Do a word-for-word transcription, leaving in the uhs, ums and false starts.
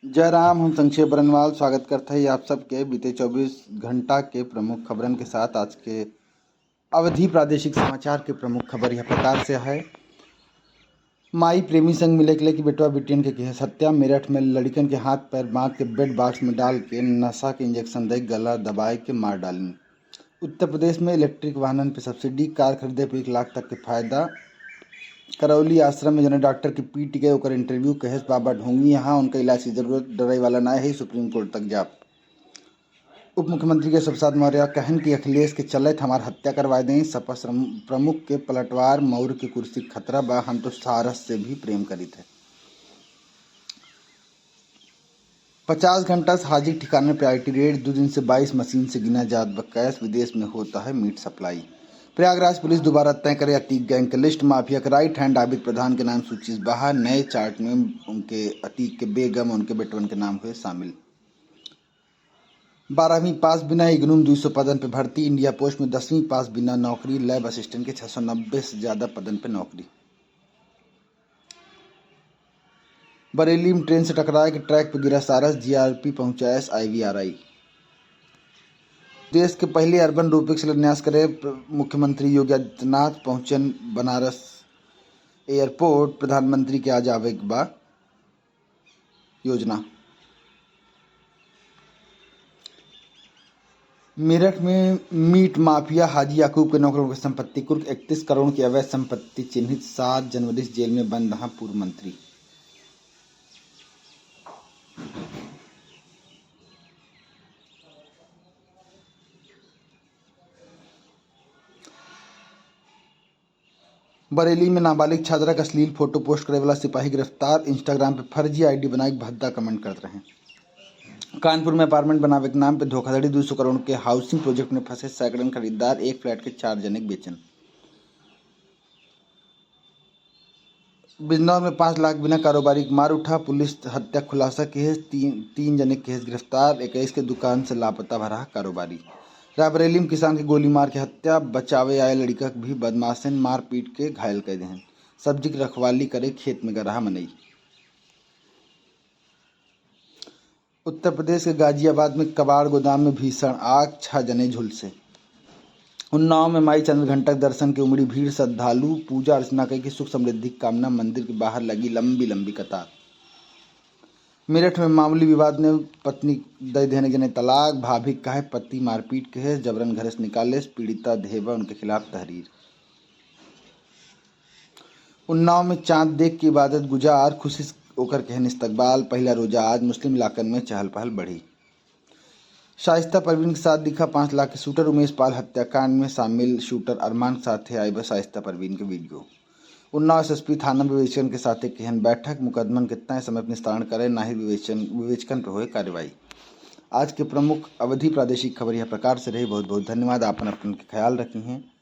जय राम, हम संक्षेप बरनवाल स्वागत करत हई आप सबके बीते चउबीस घंटा के प्रमुख खबरन के साथ। आज के अवधी प्रादेशिक समाचार के प्रमुख खबर यह प्रकार से है। माई प्रेमी संग मिले के लेके बेटवा बिटियन के किहे हत्या। मेरठ में लड़िकन के हाथ पैर बांध के bed box में डाल के नशा के injection दे गला दबाए के मार डालिन। उत्तर प्रदेश में electric वाहनन पे subsidy, कार खरीदे पे एक लाख तक के फायदा। करौली आश्रम में जने डॉक्टर के पीट गए, ओकर interview, कहेस बाबा ढोंगी यहाँ उनका इलाज की जरूरत, डरे वाला ना है, Supreme Court तक जाप। उप मुख्यमंत्री केशव प्रसाद मौर्य कहन कि अखिलेश के चलत हमार हत्या करवाए दें, सपा श्रम-, प्रमुख के पलटवार, मौर्य के कुर्सी खतरा बा, हम तो सारस से भी प्रेम करीत है। पचास घंटा से हाजिर ठिकाने पे I T raid, दो दिन से बाईस मशीन से गिना जात बा cash, विदेश में होता है meat supply। प्रयागराज पुलिस दोबारा तय करे अतीक gang के list, माफिया के right hand आबिद प्रधान के नाम सूची से बाहर, नए chart में उनके अतीक के बेगम, उनके बेटवन के नाम हुए शामिल। बारहवीं पास बिना इग्नू में दुई सौ पदन पे भर्ती, India Post में दसवीं पास बिना नौकरी, lab assistant के छह सौ नब्बे से ज्यादा पदन पे नौकरी। बरेली में train से टकराए के track पे गिरा सारस, G R P पहुंचायस I V R I। देश के पहले urban roping शिलान्यास करे प्र-, मुख्यमंत्री योगी आदित्यनाथ पहुंचन बनारस airport, प्रधानमंत्री के आज आवे के बा योजना। मेरठ में meat माफिया हाजी याकूब के नौ करोड़ के संपत्ति कुर्क, इकतीस करोड़ की अवैध संपत्ति चिन्हित, सात जनवरी से जेल में बंद रहा पूर्व मंत्री। बरेली में नाबालिग छात्रा के अश्लील photo post करे वाला सिपाही गिरफ्तार, Instagram पे फर्जी I D बनाए के भद्दा comment करत रहे। कानपुर में apartment बनावे के नाम पे धोखाधड़ी, दो सौ करोड़ के housing project में फंसे सैकड़न खरीदार, एक flat के चार जने के बेचन। बिजनौर में पाँच लाख बिना कारोबारी के मार उठा, पुलिस हत्या खुलासा किहे, तीन, तीन जने किहे गिरफ्तार, इक्कीस के दुकान से लापता भरा कारोबारी। रायबरेली में किसान के गोली मार के हत्या, बचावे आए लड़िका के भी बदमाशन मारपीट के घायल कर देहन। सब्जी के रखवाली करे खेत में गरहा मनई। उत्तर प्रदेश के गाजियाबाद में कबाड़ गोदाम में भीषण आग, छह जने झुलसे। उन्नाव में माई चंद्रघंटा के दर्शन के उमड़ी भीड़, श्रद्धालु पूजा अर्चना करके सुख समृद्धि की कामना, मंदिर के बाहर लगी लंबी लंबी कतार। मेरठ में मामूली विवाद में पत्नी दे देने जने तलाक, भाभी कहे पति मारपीट के जबरन घर से निकाले, पीड़िता देहे बा उनके खिलाफ तहरीर। उन्नाव में चाँद देख के इबादत गुजार, खुशी से ओकर कहन इस्तकबाल, पहिला रोजा आज, मुस्लिम इलाकन में चहल पहल बढ़ी। शाइस्ता परवीन के साथ दिखा पाँच लाख के shooter, उमेश पाल हत्याकांड में शामिल shooter अरमान के साथे आए बा शाइस्ता परवीन के video। उन्नाव S S P थाना विवेचकन के साथे केहन बैठक, मुकदमन के तय समय पर निस्तारण करे, नाहीं विवेचन, विवेचकन पे होए कार्रवाई। आज के प्रमुख अवधी प्रादेशिक खबर यह प्रकार से रही। बहुत बहुत धन्यवाद, आपन अपन के ख्याल रखी हैं।